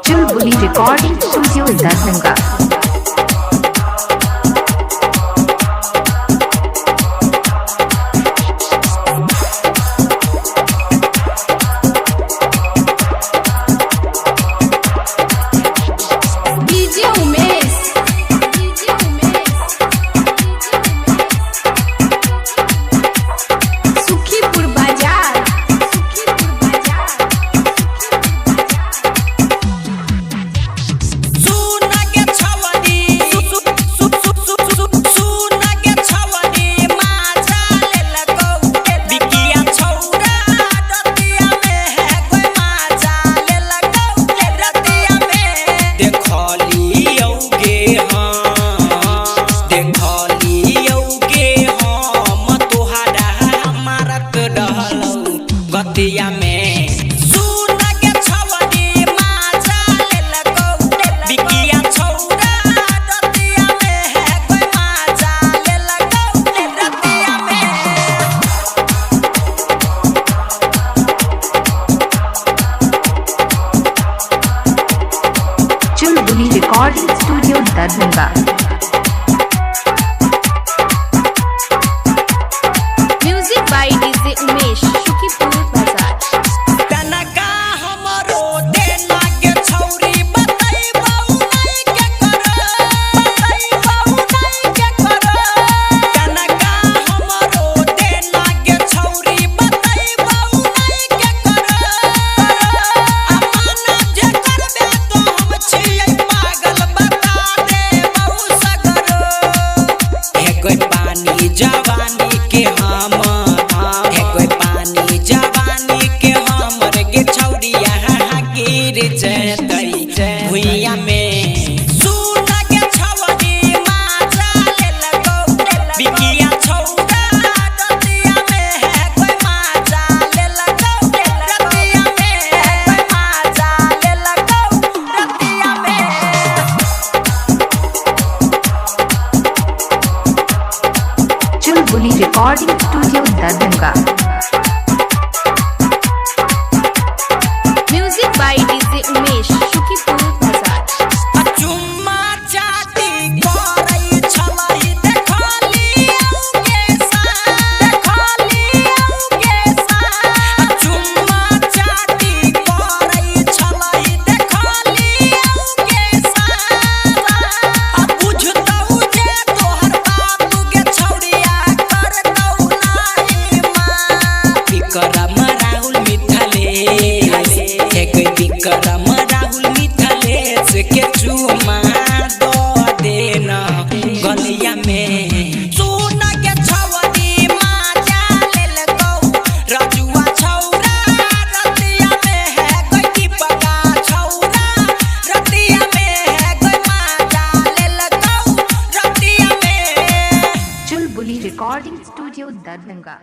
Chulbuli recording studio Darbhanga. DJ Umesh, DJ Umesh, Sukhipur Bazar, Sukhipur Bazar, सुन के छवनी सु सु सु सु सुन के छवनी माजा लेलकौ बिकिया छौरा रतिया में है कोई माजा लेलकौ रतिया में देखलियौ गे हम, देखलियौ गे हम तोहरा मारत रहलौ गतिया में। सुन के छवनी माजा लेलकौ बिकिया छौरा रतिया में है कोई माजा लेलकौ रतिया में। Chulbuli recording studio Darbhanga. Music by DJ Umesh, Sukhipur Bazar. तनका हमरो देना के छौरी बतैबौ नै के कर, बतैबौ नै के कर। तनका हमरो देना के छौरी बतैबौ नै के कर। अमाना जे करबे तो हम छियै पागल बता देबौ सगरो। हे कोई पानी जवानी के हम, हे कोई पानी जवानी के हमर गे छौरिया गिर जतै भुइया में। सुन के छवनी माजा लेलकौ बिकिया छौरा रतिया में है कोई माजा लेलकौ रतिया में है कोई माजा लेलकौ रतिया में। Chulbuli recording studio Darbhanga. Music by DJ Umesh, Sukhipur Bazar. चुम्मा चाटी करै छलै देखलियौ गे सा, देखलियौ गे सा। चुम्मा चाटी करै छलै देखलियौ गे सा। आ बुझतौ जे तोहर बाप गे छौड़िया करतौ नाही माँ। विक्रम राहुल मिथलेश, एक विक्रम राहुल मिथलेश के चुमा दो देना गलिया में। सुन के छवनी माजा लेलकौ रजुआ छौरा रतिया में है कोई दीपका छौरा रतिया में है कोई माजा लेलकौ रतिया में। Chulbuli recording studio Darbhanga.